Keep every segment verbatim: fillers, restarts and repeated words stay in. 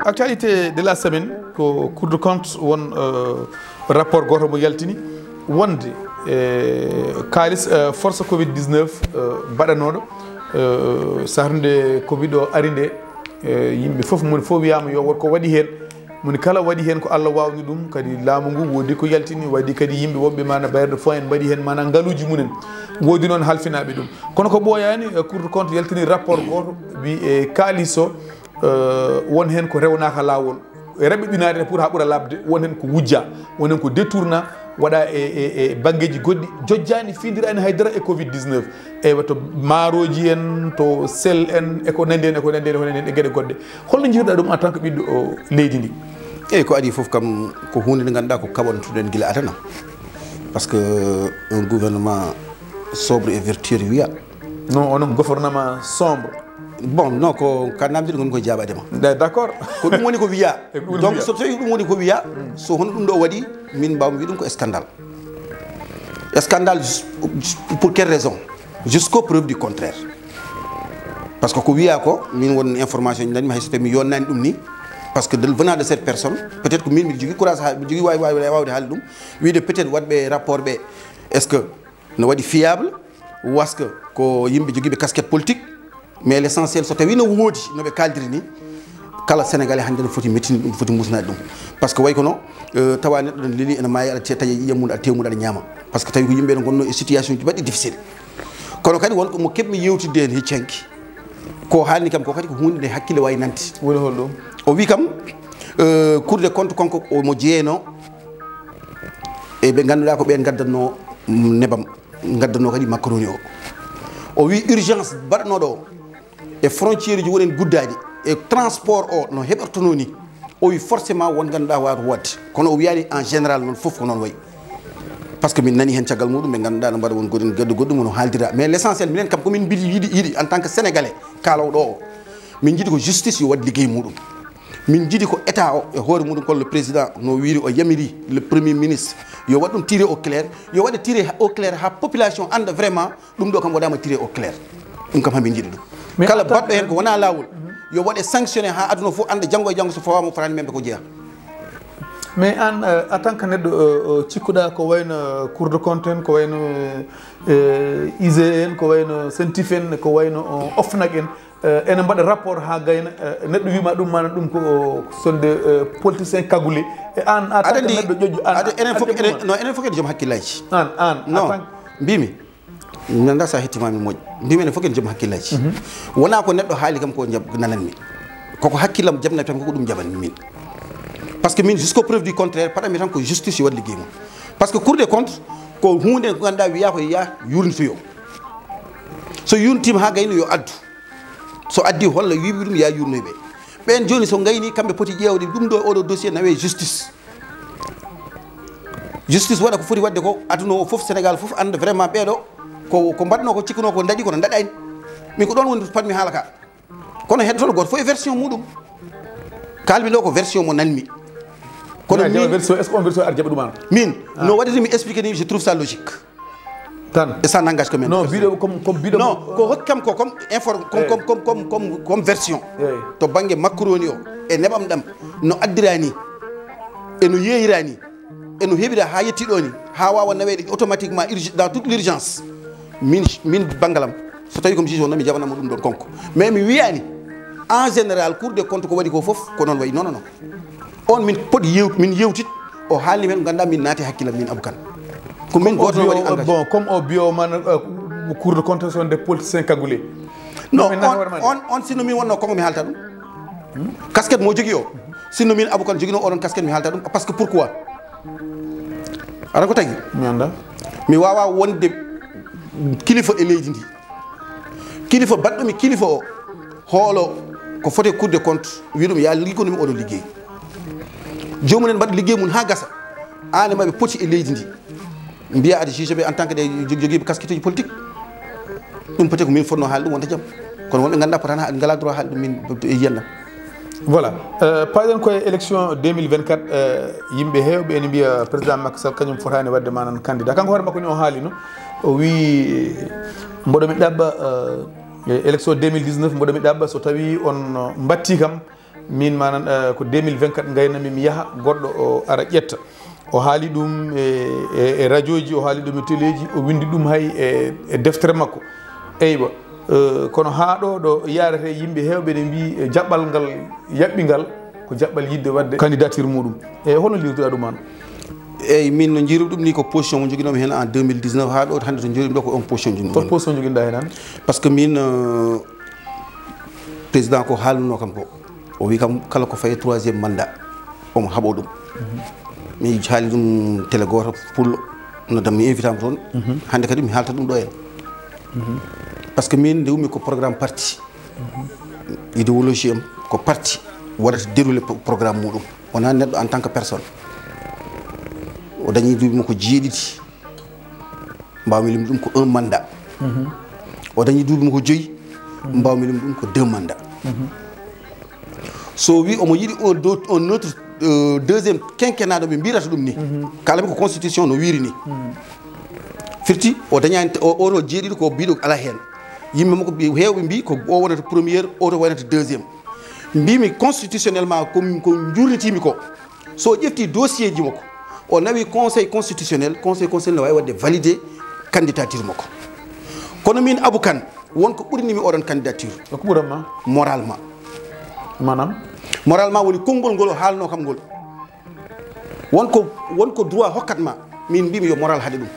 Actualité de la semaine, ko Cour de compte won, euh, rapport goto mo yaltini wonde, euh, kaalis, euh, force covid dix-neuf, euh, baɗanoɗo, euh, sahnde covid o ari nde, euh, yimɓe fof, moni fof wiyama yo wot ko waɗi hen. Moni kala waɗi hen ko Allah wawni ɗum, kadi laamu ngu woodi ko yaltini, waɗi kadi yimɓe woɓɓe mana bailleurs de fonds en mbaɗi hen mana ngaluuji mumen. Woodi noon halfinaɓe ɗum. Kono ko ɓooyani, eh, Cour de compte yaltini rapport goto, wi e kaalis o, eh, won hen ko rewnaka laawol. E raɓɓiɗinaade pour ha ɓura labde, won hen ko wujja, won hen ko détourna, waɗa e, e, e banggueji goɗɗi, jojjani, findirani haydara e covid dix-neuf. Eywa, to maaroji en, to sel en, e ko nandi en, e ko nandi en, e ko nandi en, e geɗe goɗɗe. Holno jiirɗa ɗum en tant que ɓiɗɗo o leydi ndi? Eyyi, ko adii fof kam ko huunde nde ngannduɗaa ko kaɓantuɗen gila adana. Parce que un gouvernement sobre et vertueux wiya. Non, onon gouvernement sombre. Bon, non, ko ka namdiɗo ngon ko jaabaade ma. D'accord. Ko ɗum woni ko wiya. E ko ɗum Donc, wiya. So tawi ɗum woni ko wiya, so hono ɗum ɗo waɗi, min mbawmi wi ɗum ko scandale. Scandale, jus-, jus-, pour quelle raison? Jusqu'au preuve du contraire. Parce que ko wiya ko, min won information ji dañmi, hay so tawi mi yonnani ɗum ni. Parce que de, venant de cette personne, peut-être ko min miɗo jogui courage, ha miɗo jogui wawi, wawi, wawi wawde haalde ɗum, wiide peut-être waɗɓe rapport ɓe, est-ce que no waɗi fiable, ou est-ce que ko yimɓe joguiɓe casquette politique? Mais l'essentiel, so tawi no woodi no ɓe kaldiri ni, kala Sénégalais hannde no foti mettinde ɗum, foti musnaade ɗum. Parce que way kono, euh, tawa neɗɗo ɗon leli ene maayi, aɗa te-, taƴa ƴiƴam mum, aɗa tew mum, aɗa ñaama. Parce que tawi ko yimɓe no ngonno e situation ji baɗɗi difficile. Kono kadi won ko mo keɓmi yewtidde heen hecci hanki. Ko haalni kam ko kadi ko huunde nde hakkille wawi nande. Woni holɗum? O wi kam, euh, Cour des comptes konko omo jeeyno e ɓe ngannduɗaa ko ɓeen ngaddanno, mm, nebam, ngaddanno kadi macaroni o. O wi urgence baɗnoɗo o e frontière ji wonen guddaaji e transport o no heɓortono ni. O wi forcément won ngannduɗaa waawata waɗde. Kono o wiyaani en général noon fof ko noon wayi. Parce que min nani heen caggal muɗum ɓe ngannduɗaa no mbaɗa won goɗɗum, gaddu goɗɗum no haaldira. Mais l'essentiel minen kam ko min mbiɗi yiɗi, yiɗi en tant que sénégalais kaalawɗo o. Min njiɗi ko justice yo waɗ liggey muɗum. Min njiɗi ko état o e hoore muɗum kon le président no wiiri o yamiri le premier ministre yo waɗ ɗum tiré au clair, yo waɗe tiré au clair ha population annda vraiment ɗum ɗo kam waɗama tiré au clair. Ɗum kam hamin jiɗi ɗum. Mais kala en tant baɗɗo hen ko wona lawol, yo waɗe sanctionné ha aduna fof anda janngo e janngo so fawama o fotani memde ko jeeya. Mais an, euh, en tant que neɗɗo, euh, euh, cikkuɗa ko wayno, euh, Cour de compte en, ko wayno, euh, euh, I G E en, ko wayno CENTIF en, ko wayno, euh, OFNAC en, euh, ene mbaɗa rapport ha gayna, euh, neɗɗo wima ɗum mana ɗum ko, euh, sonde, euh, politicien cagoulé. E an, en tant que Aɗa andi, neɗɗo ƴoƴƴo, an, aɗa, enen an fof, ƴoƴƴo enen, ma. Non, enen fof ken joom hakkillaji. An, an, en Non, tant que mbimi, mi anda sa hettima mi moƴƴi. Mbimi enen fof ken joom hakkillaji. Mhm. Wona ko neɗɗo haali kam ko jab-, nananmi. Koko hakkillam jabnata tan, koko ɗum jabanmi min. Parce que min, jusqu'au preuve du contraire, paɗanmi tan ko justice yo waɗ liggey mum. Parce que Cour des comptes, ko hunde ko ganduɗa wiya ko ya yurnitoyo. So yurnitima ha gayno yo addu. So addi holla wiwi ɗum ya yurnoyɓe. Ɓen joni so gayni kamɓe poti ƴeewde ɗum ɗo oɗo dossier nawe justice. Justice waɗa ko foti waɗde ko, aduna o fof, Sénégal fof anda vraiment ɓeeɗo ko, ko mbaɗno ko cikkuno ko daɗi kono daɗani. Min ko ɗon woni patmi haala ka. Kono heddotoɗo goto fof e version muɗum. Kalmi ɗo ko version mo nanmi. Kono Ina jaɓa min version, est-ce que on version aɗa jaɓa ɗum an? Min, Ah. no waɗiri mi expliqué ni, je trouve ça logique. Tan. Et ça n'engage que même Non, personne. Biɗo comme, comme biɗo Non, ko hokki kam ko comme infor-, comme, Eh. comme, comme, comme, comme, comme version. Eh. To banggue macaroni o, e neɓam ɗam, no addirani, e no yeeyirani, e no heɓira ha yetti ɗo ni, ha wawa naweɗe automatiquement urg-, dans toute l'urgence. Min, min banggalam, so tawi comme juge o noon mi jaɓanamo ɗum ɗon konko. Mais mi wiyani, en général, Cour des comptes ko waɗi ko fof, ko noon wayi. Non, non, non. On min pot yew-, min yewtit, o haalni men, ganduɗa min naati hakkillam min Abou Kane. Ko min Comme o goto no biyo, waɗi engagé. Bon, comme o biyo man, euh, Cour de compte sont des politiciens cagoulés. Non, Min naati on, hoore man. on, on sinno min wonno kongo mi haalta ɗum. Casquette mo jogui o. Sinno min Abou Kane joguino oɗon casquette mi haalta ɗum. Parce que pourquoi? Aɗa ko tagi? Mi anda. Mi wawa wonde kilifa e leydi ndi. Kilifa baɗɗo mi kilifa o. Hoolo ko fote Cour des comptes, wi ɗum ya liggo ɗum oɗo liggey. Jomumen mbaɗa liggey mum ha gasa. An e maɓe poti e leydi ndi. Mbiya aɗa juge ɓe en tant que des jog-, jogiiɓe casquette uji politique. Ɗum peut-être ko min fotno haali ɗum wonta jam. Kono wonɓe ganduɗa potani ha-, ngala droit haali ɗum min e yiyannam. Voilà. Euh, paɗen koye élection deux mille vingt-quatre, euh, yimɓe hewɓe ene mbiya président Macky Sall kañum fotani wadde manan candidat. Kanko hoore makko ni o haalino. O wi mboɗo mi ɗaɓɓa, euh, E élection deux mille dix-neuf mboɗo mi ɗaɓɓa, so tawi on, uh, mbatti kam, min manan, uh, ko deux mille vingt-quatre ngaynami mi yaha, goɗɗo o ara ƴetta. O haali ɗum e, e, e radioji, o haali ɗum e teleji, o windi ɗum hay e, e deftere makko. Eywa, uh, kono haa ɗo, ɗo yarete, yimɓe heewɓe ne mbi, eh, jaɓɓal ngal yaɓɓi ngal ko jaɓɓal yiɗde waɗde candidature muɗum. E holno liwtoɗa ɗum an? Eyyi, min no jiiru ɗum ni ko position mo joguinomi hen en deux mille dix-neuf haa ɗo hannde to joguimi ɗo ko on position joguimi. Hol position joguinoɗa hen an? Parce que min, euh, président ko haalnuno kam ko, o wi kam kala ko faye troisième mandat omo haɓo ɗum. Mi haali ɗum télé goto pullo, no dam mi invite am toon. Hannde kadi mi haalta ɗum ɗo en. Parce que min nde ummi ko programme parti. Idéologie am ko parti waɗata déroulé pro-, programme muɗum, wona neɗɗo en tant que personne. O dañi duuɓi makko jeeɗiɗi, mbawmi lim ɗum ko un mandat. O dañi duuɓi makko joyi, mbawmi lim ɗum ko deux mandat. So wi omo yiɗi on do-, on autre, euh, deuxième quinquennat ɗo ɓe mbirata ɗum ni, kalami ko constitution no wiri ni. Firti o dañani o, oto jeeɗiɗo ko mbiɗo ala hen. Yimɓe makko ɓe heewɓe mbi ko o wonata première, oto wonata deuxième. Mbimi constitutionnellement ko, ko jurnitimi ko, so ƴefti dossier ji makko, o nawi conseil constitutionnel, conseil constitutionnel ne wawi wadde validé candidature makko. Kono min Abou Kane, won ko ɓurnimi oɗon candidature. Ko ɓuranma? Moralement. Manam? Moralement woni konngol ngol o haalno kam ngol. Won ko, won ko droit hokkat ma, min mbimi yo moral haɗe ɗum.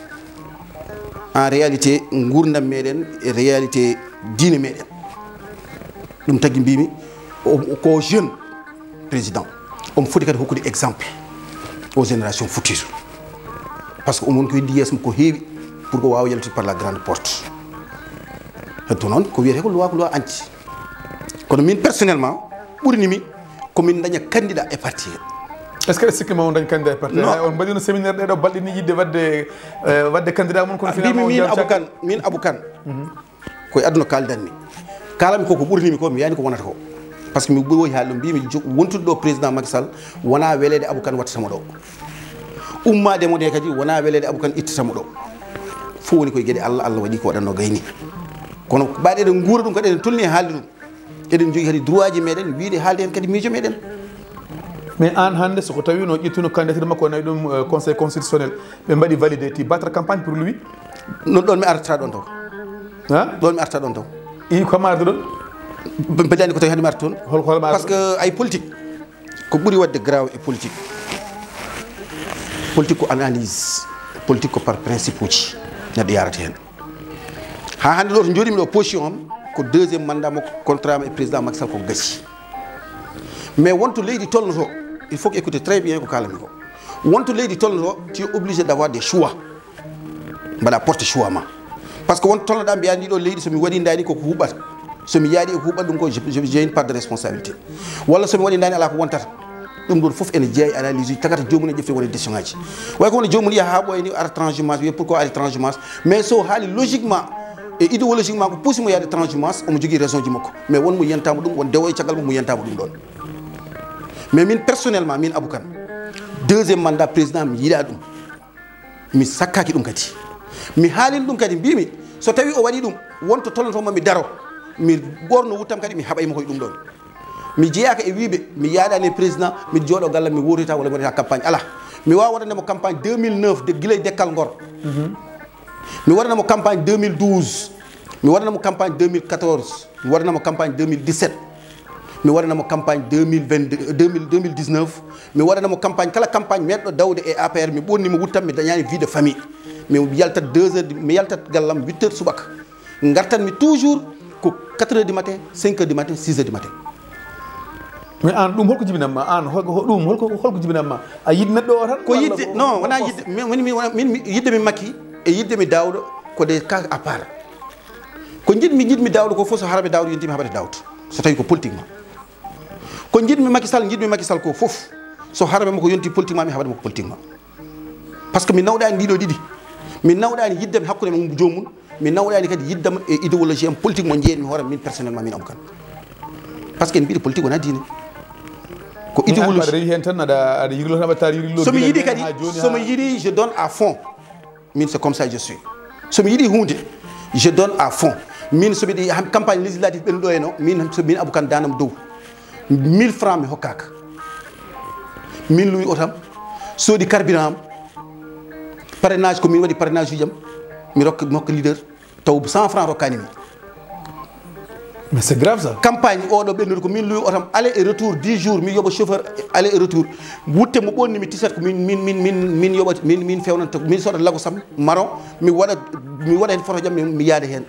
En réalité, nguurndam meɗen, e réalité diine meɗen. Ɗum tagi mbimi, o, o ko jeune président. Omo foti kadi hokkude exemple aux générations futures. Parce que omon ko heddi yeeso ko heewi pour ko waawa yaltude par la grande porte. Heddo noon ko wiyete ko loi, ko loi anti. Kono min personnellement, ɓurni mi ko min daña candidat e parti he. Est-ce que aɗa sikki ma on dañ candidat e parti? Non. Hay on mbaɗino séminaire ɗeɗo balɗe ni yiɗde wadde, eh, wadde candidat mon, kono finalement min Abou Kane, min Abou Kane. Koye aduna kaldanmi. Kalami ko, ko ɓurni mi ko, mi yani ko wonata ko. Parce que mi ɓuri woyi haalde, mbimi jo-, wontude ɗo président Macky Sall, wona weleede Abou Kane wattatamo ɗo. Ummaade mo nde kadi, wona weleede Abou Kane ittatamo ɗo. Fof woni koye gueɗe Allah, Allah waɗi ko waɗanno gayni. Kono mbaɗe eɗen nguura ɗum kadi, eɗen tolni e haalde ɗum. Eɗen jogii kadi droit ji meɗen wiide haalde heen kadi miijo meɗen. Mais aan hannde, so ko tawi no ƴettuno candidature makko, nawi ɗum, eh, conseil constitutionnel, ɓe mbaɗi validé, ti battre campagne pour lui? Non, ɗon mi artata ɗon taw. Ha? Ɗon mi artata ɗon taw. I ko ma arde ɗon? Mbeɗani ko tawi hannde mi arta toon. Hol, hol ma arde? Parce que ay politique, ko ɓuri waɗde grave e politique. Politique ko analyse, politique ko par principe uji neɗɗo yarata heen. Haa hannde ɗo to njooɗimi ɗo, position am ko deuxième mandat makko, contrat am e président Macky Sall ko gasi. Mais wonto leydi tolnoto, il faut que écouter très bien ko kalami ko. Wonto leydi tolnoto, tu es obligé d'avoir des choix. Mbaɗa porte choix ma. Parce que wonto tolnoɗa mbiya ndi ɗo leydi, so mi waɗi ndani koko huɓɓata. So mi yaadi e ko huɓɓata ɗum ko, je, je, j'ai une part de responsabilité. Walla so mi waɗi ndani ala ko wontata. Ɗum ɗon fof ene jeeya e analyse uji tagata joomum e ƴefte woni décision ngaji. Way ko woni joomum yaha haa ɓooya ni ara transhumance, wiya pourquoi ari transhumance? Mais so haali logiquement et idéologiquement ko puusi mo yaade transhumance, omo jogii raison ji makko. Mais won mo yiyantamo ɗum, won dewo e caggal makko mo yiyantamo ɗum ɗon. Mais min personnellement, min Abou Kane, deuxième mandat président mi yiɗa ɗum. Mi sakkaki ɗum kadi. Mi haalini ɗum kadi, mbimi so tawi o waɗi ɗum, wonto tolnoto mo mi daro, mi ɓorno wuttam kadi mi haɓay mo koye ɗum ɗon. Mi jeeyaka e wiiɓe, mi yaadani e président, mi jooɗo gallam, mi wuurita walla mi waɗata campagne, ala. Mi wawa waɗande mo campagne deux mille neuf de, gila e Dekkal Ngor. Mi waɗana mo campagne deux mille douze. Mi waɗana mo campagne deux mille quatorze. Mi waɗana mo campagne deux mille dix-sept. Mi waɗana mo campagne deux mille vingt-deux, deux mille, deux mille dix-neuf. Mi waɗana mo campagne, kala campagne meɗɗo dawde e A P R, mi ɓonni mo wuttam, mi dañani vie de famille. Mi yaltat deux heures, mi yaltat gallam huit heures subaka. Ngartanmi toujours ko quatre heures du matin, cinq heures du matin, six heures du matin. Mais an ɗum holko jibinamma? An holko, ho-, ɗum holko, holko jibinamma? A yiɗi neɗɗo o tan? Ko walla yidde, ko, non, ko wona poste? Yidde, min, min, wona, min, mi, yidde mi Macky e yidde mi Daouda ko des cas à part. Ko jiɗmi, jiɗmi Daouda ko fof, so haraɓe Daouda yonti mi haɓata Daouda. So tawi ko politiquement. Ko jiɗmi Macky Sall, jiɗmi Macky Sall ko fof, so haraɓe makko yonti politiquement, mi haɓata makko politiquement. Parce que mi nawɗani ɗiɗo ɗiɗi. Mi nawɗani yiddam hakkunde mum joomum. Mi nawɗani kadi yiddam e idéologie am politique mo jeeyatmi hoore am min personnellement, min Abou Kane. Parce que en mbiɗo politique wona diine. Ko idéologie. Aɗa rewi heen tan, aɗa, aɗa yirlo tan, aɗa taari yirlo. So mi yiɗi kadi, so mi yiɗi, je donne à fond. Min, c'est comme ça je suis. So mi yiɗi huunde, je donne à fond. Min so mbiɗa yiya campagne législative ɓennuɗo en o, min so min Abou Kane danam dow mille francs mi hokkaka. Min luwi otam, soodi carburant am, parrainage ko min waɗi parrainage uji am, mi rokka mi hokka leader, taw cent francs rokkani mi. Mais c'est grave ça. Campagne oɗo ɓennude ko min luwi otam aller et retour dix jours, mi yoɓa chauffeur aller et retour. Wutte mo ɓonni mi t-shirt ko min min min min min yoɓa min min fewnanta min soɗa lago sam maron, mi waɗa mi waɗa hen photo jam mi yaada hen.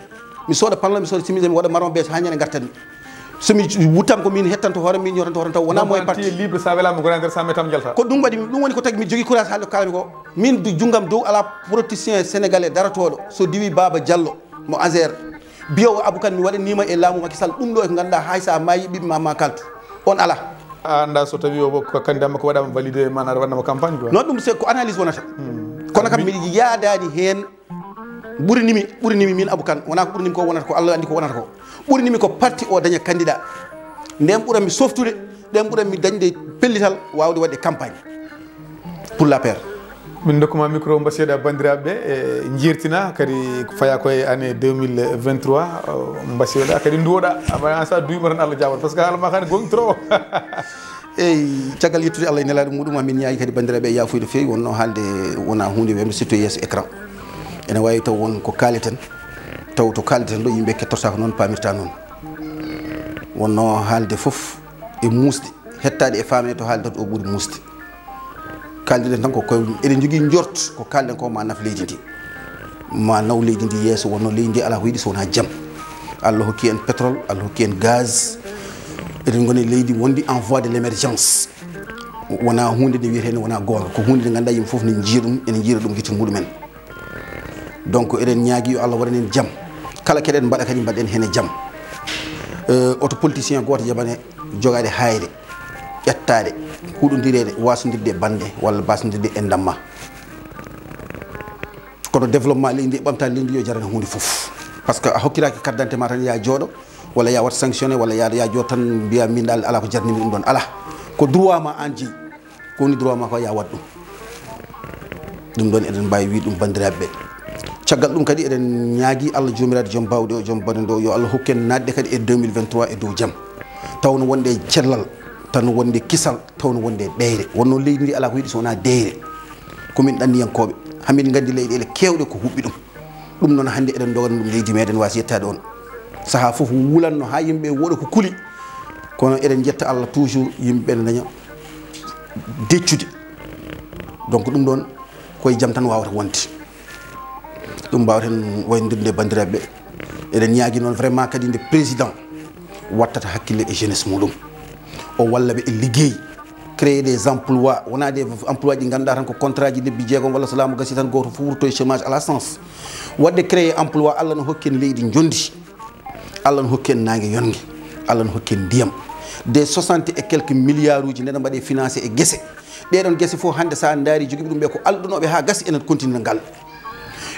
Mi soɗa panlo mi soɗa simise mi waɗa maron be ha ñande gartan mi. Somi wuttam ko min hettanto hoore min yotanto hoore taw wona moye parti. Libre sa welama gona nder cent mètres am jalta. Ko ɗum waɗi ɗum woni ko tagi mi jogui courage haalde ko kalami ko. Min junggam dow ala politicien sénégalais darotoɗo so diwi Baba Diallo mo Azer, biyowo Abou Kane mi waɗanima e laamu Macky Sall ɗum ɗo e ko ganduɗa hay sa maayi ɓiɓɓe ma ma kaltu. On ala. A anda so tawi o ko candidat makko waɗama validé man aɗa waɗnamo campagne quoi. Non ɗum c'est ko analyse wonata. Kono kam miɗo yaadani hen. Ɓurinimi ɓurinimi min Abou Kane wona ko ɓurinimi ko wonata ko Allah andi ko wonata ko. Ɓurinimi ko parti o daña candidat. Nden ɓuranmi softude, nden ɓuranmi dañde pellital wawde waɗde campagne pour l'A P R. Min dokkuma micro mbasiyoɗa bandiraɓe ɓe e jirtina kadi faya koye année deux mille vingt-trois mbasiyoɗa kadi duwoɗa ama sa duwima tan Allah jaɓat par ce que haalama kane gonga trop. Eyyi, caggal yettude Allah e nelaɗo muɗum, amin ñaayi kadi banndiraaɓe e yaafuya no feewi, wonno haalde wona huunde wemde surtout yeeso écran. Ene waawi taw won ko kaaleten, taw to kaaleten ɗo yimɓe kettortaako noon paamirta noon. Wonno haalde fof e muusde, hettaade e faamde to haalde to o ɓuri muusde. Kaaldiɗen tan ko koye eɗen njogii njort ko kaalɗen ko ma naf leydi ndi. Ma naw leydi ndi yeeso wonno leydi ndi ala ko yiɗi so wona jam. Allah hokki en pétrole, Allah hokki en gaz. Eɗen ngoni leydi wondi en voie de l'émergence. Wona hunde nde wiyetee wona goonga ko hunde nde ngannduɗaa yimɓe fof ne njiya ɗum ene njiira ɗum gite muɗumen. Donc eɗen ñaagi yo Allah waɗan en jam. Kala keɗen mbaɗa kadi mbaɗen hene jam. Euh, oto politicien gooto jaɓane jogaade hayre ƴettaade huɗodireede wasondirde e bande walla basondirde e ndamma. Kono développement leydi ndi e ɓamtaade leydi ndi yo jarane huunde fof. Par ce que a hokkiraaki carte d'identité ma tan ya jooɗo walla ya wat sanctionné walla ya ya jooɗo tan mbiya min dal ala ko jarnimi ɗum ɗon ala. Ko droit ma an jeyi. Ko woni droit ma ko ya wat ɗum. Ɗum ɗon eɗen mbawi wi ɗum bandiraɓe ɓe. Caggal ɗum kadi eɗen ñaagui Allah jomiraɗo joom bawɗe o joom bonande o yo Allah hokku en natde kadi e deux mille vingt-trois e dow jaam. Taw no wonde e cellal, taw no wonde e kisal, taw no wonde e ɓeyre. Wonno leydi ndi ala ko yiɗi so wona deyre. Komin ɗanniyankoɓe, hamin gandi leyɗele kewɗe ko huɓɓi ɗum. Ɗum noon hannde eɗen ndogana ɗum leydi meɗen waasi yettaade on sahaa fof wulanno haa yimɓe wooɗa ko kuli. Kono eɗen njetta Allah toujours yimɓe ɓe ne daña deccude. Donc ɗum ɗoon koye jam tan wawata wonde. Ɗum mbawten wayndirde e banndiraaɓe ɓe. Eɗen ñaagi noon vraiment kadi nde président wattata hakkille e jeunesse muɗum, o walla ɓe e liggey, créer des emplois, wona des emplois ɗi ngannduɗaa tan ko contrat ji lebbi jeegom walla so laamu gasi tan gooto fof wurto e chômage à la sens. Waɗde créer emploi, Allah no hokki en leydi njondi, Allah no hokki en naange yonge, Allah no hokki en ndiyam. Des soixante et quelques milliards uji nena mbaɗe financé e gese. Ɗeɗon gese fof hannde sa ndaari jogiiɓe ɗum ɓe ko alɗunoɓe ha gasi enen continue ngal.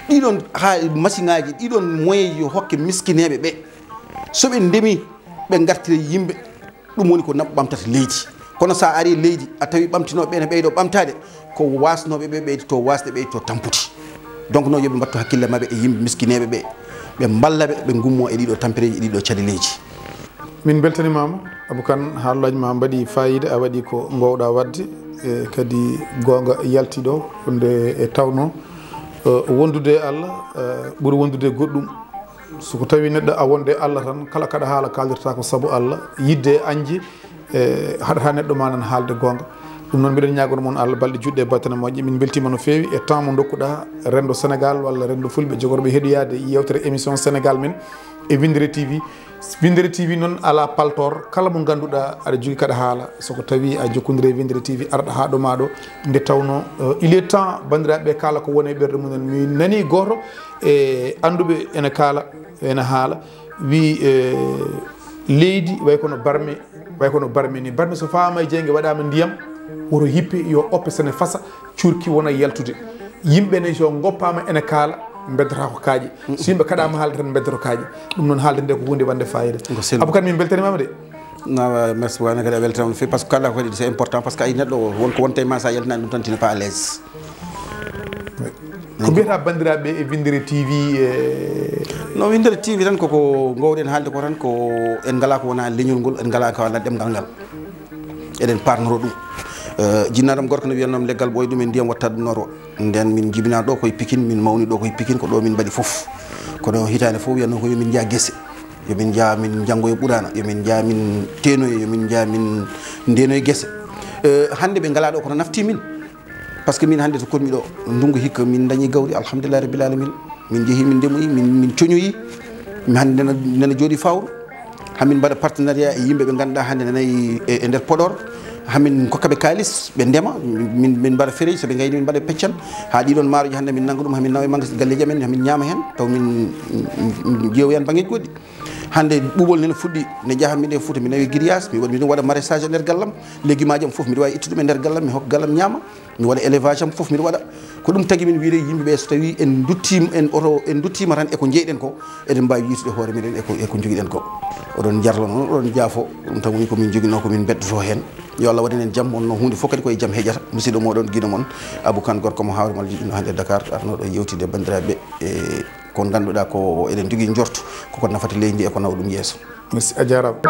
Ɗiɗon ha machine ngaji ɗiɗon moyen yo hokke miskineɓe ɓe, soɓe ndemi ɓe gartira yimɓe. Ɗum woni ko naɓ ɓamtata leydi. Kono sa ari leydi a tawi ɓamtinoɓe ɓe ne ɓeyɗo ɓamtade, ko wasnoɓe ɓe ɓeydi to wasde ɓeydi to tampude. Donc noon yoɓe mbattu hakkille maɓɓe e yimɓe miskineɓe ɓe, ɓe mballa ɓe ɓe gummo e ɗiɗo tampereji e ɗiɗo caɗeleji. Min beltanimama Abou Kane, haalullaji ma mbaɗi fayida, a waɗi ko gowɗa wadde. E kadi gonga yalti ɗo nde e tawno wondude e Allah ɓuuri wondude e goɗɗum. Soko tawi neɗɗo a wonde e Allah tan kala kaɗa haala kaldirta ko saabu Allah yidde e añde. E haɗata neɗɗo ma nan haalde goonga. Ɗum noon mbiɗen ñaagono mon Allah balɗe juɗɗe e battane moƴƴe. Min mbeltima no feewi e temps mo dokkuɗa rendo Sénégal walla rendo fulɓe jogorɓe heɗoyade yewtere émission Sénégal men e Windere T V. Windere T V noon ala paltoor kala mo ngannduɗa aɗa jogui kaɗa haala soko tawi a jokkodire e Windere T V arɗa ha ɗo ma ɗo. Nde tawno il est temps bandiraɓe kala ko woni e ɓerɗe mumen. Mi nani goto e anduɓe ene kaala ene haala wi leydi way kono barme way kono barme ni. Barme so fama e jeyge waɗama ndiyam woto hippe yo oppe sene fasa. Curki wona yaltude yimɓe ne so goppama ene kaala beddata ko kaaƴe. So yimɓe kaɗama haalde tan beddoto kaaƴe. Ɗum noon haalde nde ko hunde wande fayida. Abou Kane min beltanimama de. Merci wano kadi a weltanama no fewi par ce que kala ko waɗi c'est important par ce que ay neɗɗo wonko wonta e ma sa yaltinani ɗum tan tu n'es pas à l'aise. Ko mbiyata banndiraaɓe e Winndere T V e? No, Winndere T V tan koko ngoowɗen haalde ko tan ko en ngalaa ko wonaa leñol ngol, en ngalaa ko wonaa ɗemngal ngal. Eɗen paarnoro ɗum. Eh, jinnaaɗo am gorko ne wiyatnoo mi leggal ɓooy ɗum en ndiyam watta ɗum nooro. Nden min jibinaa ɗo koye Pikin, min mawni ɗo koye Pikin, ko ɗo min mbaɗi fof. Kono hitaande fof wiyatnoo ko yo min njah gese. Yo min njah min njanngoyo Quraana, yo min njah min teenoyo, yo min njah min ndeenoyo gese. Eh, hannde ɓe ngalaa ɗo kono nafti min. Par ce que min hannde to koɗmi ɗo, ndunngu hikka min dañi gawri, alhamdulillahi rabbil alamin. Min njehi, min ndemoyi, min, min coñoyi. Mi hannde nana, nana jooɗi fawru. Hamin mbaɗa partenariat e yimɓe ɓe ngannduɗaa hannde nana e, e nder Podor. Hamin kokka ɓe kaalis, ɓe ndema, min, min mbaɗa fereji, so ɓe ngayni min mbaɗa peccan. Haa ɗiɗon maaroji hannde min nannga ɗum, hamin nawa e magasin galleji amen, hamin ñaama heen, taw min, min, min jeewoyan banngeji goɗɗi. Hannde ɓuuɓol nene fuɗɗi, ne jaha miɗen Fuuta, mi nawi grillage, mi waɗa, miɗum waɗa maraîchage e nder gallam, légumes am fof miɗo wawi ittude ɗum e nder gallam, mi hokka gallam ñaama, mi waɗa élevage am fof miɗo waɗa. Ko ɗum tagi min wiide yimɓe ɓe, so tawi en duttima, en oto, en duttima tan e ko jeyɗen ko, eɗen mbawi yitude hoore meɗen e ko, e ko joguiɗen ko. Oɗon jarlo noon, oɗon jaafo, ɗum tan woni ko min joguino, ko min beddoto hen. Yo Allah waɗan en jaam, wonno hunde fof kadi koye jaam heƴata. Musidɗo moɗon, guiɗo mon, Abou Kane, gorko mo Hawre Mal, jiɗɗino hannde Dakar, arnoɗo yewtide e bandiraɓe e ko ngannduɗaa ko eɗen jogii njortu koko nafata leydi ndi e ko nawa ɗum yeeso. Merci, a jaaraama.